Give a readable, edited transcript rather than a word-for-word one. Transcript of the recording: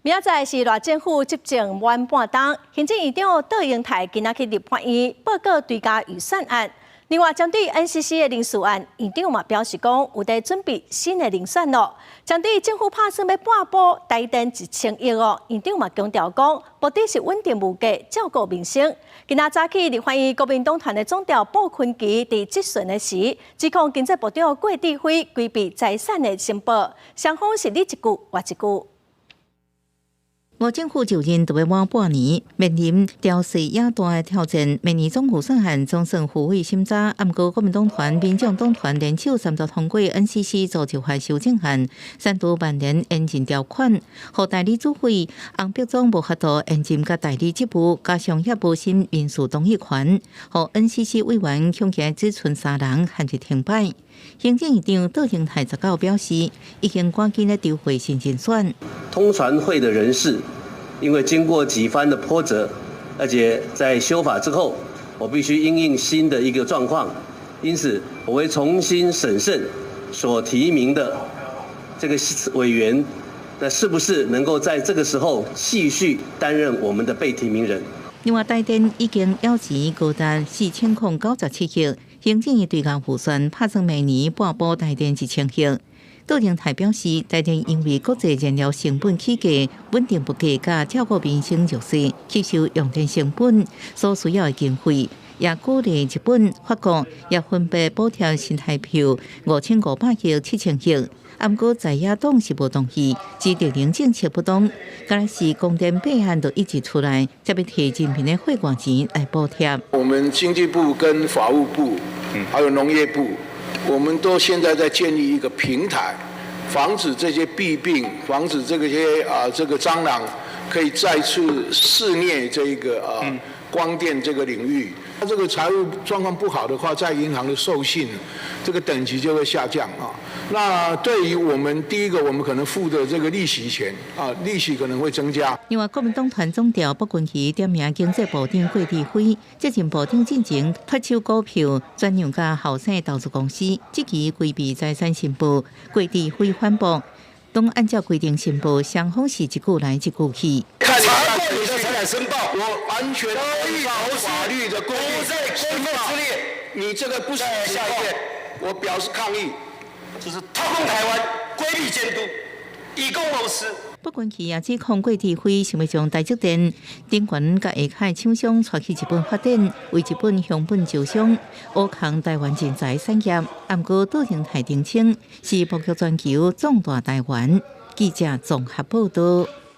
明仔載是賴政府執政滿半冬，行政院長郭榮泰今仔去立法院報告追加預算案。另外，針對 NCC 的人事案，院長嘛表示講有佇準備新的人選囉。針對政府拍算欲撥補台電1000億哦，院長嘛強調講，目的是穩定物價，照顧民生。今仔早起立法院國民黨團的總召傅崑萁佇質詢的時，指控經濟部長郭智輝規避財產的申報，雙方是你一句我一句。賴政府就任就欲滿半年，面臨調稅也大的挑戰。明年總預算案總算付委審查，毋過國民黨團、民眾黨團聯手三讀通過 NCC 組織法修正案，刪除萬年延任條款，予代理主委洪碧莊無法度延任佮代理職務，加上也無新民事同意權，予 NCC 委員恐驚只賰三人陷入停擺。行政院長郭榮泰19表示，已經趕緊咧籌備新人選。通傳會的人事，因為經過幾番的波折，而且在修法之後，我必須因應新的一個狀況，因此我會重新審慎所提名的這個委員，那是不是能夠在這個時候繼續擔任我們的被提名人？另外，台電已經繳錢高達4097億，行政院追加預算拍算明年撥補台電1000億。郭榮泰表示，台電因為國際燃料成本起價、穩定物價佮照顧民生弱勢，吸收用電成本所需要的經費，也鼓勵日本、法國也分別補貼新台票5500億、7000億。毋過在野黨是無同意，指綠能政策不當，敢若是光電法案都一直出來，才欲提人民的血汗錢來補貼。我們經濟部跟法務部，還有農業部，我們都現在在建立一個平台，防止這些弊病，防止這個些啊這個蟑螂可以再次肆虐這個啊光電這個領域。那這個財務狀況不好的話，在銀行的授信這個等級就會下降啊。那對於我們第一個，我們可能付的這個利息錢啊，利息可能會增加。另外，國民黨團總召傅崑萁點名經濟部長郭智輝，接任部長進前脫手股票轉讓予後生投資公司，積極規避財產申報。郭智輝反駁，攏按照規定申報，雙方是一句來一句去。查過你的財產申報，我完全依法律的規定申報。你這個不是下一頁，我表示抗議。就是掏空台灣，規避監督，以公謀私。傅崑萁也指控郭智輝想欲將台積電頂懸佮下跤廠商帶去日本發展，為日本熊本招商，挖空台灣人才產業。毋過郭榮泰澄清是布局全球壯大台灣。記者綜合報道。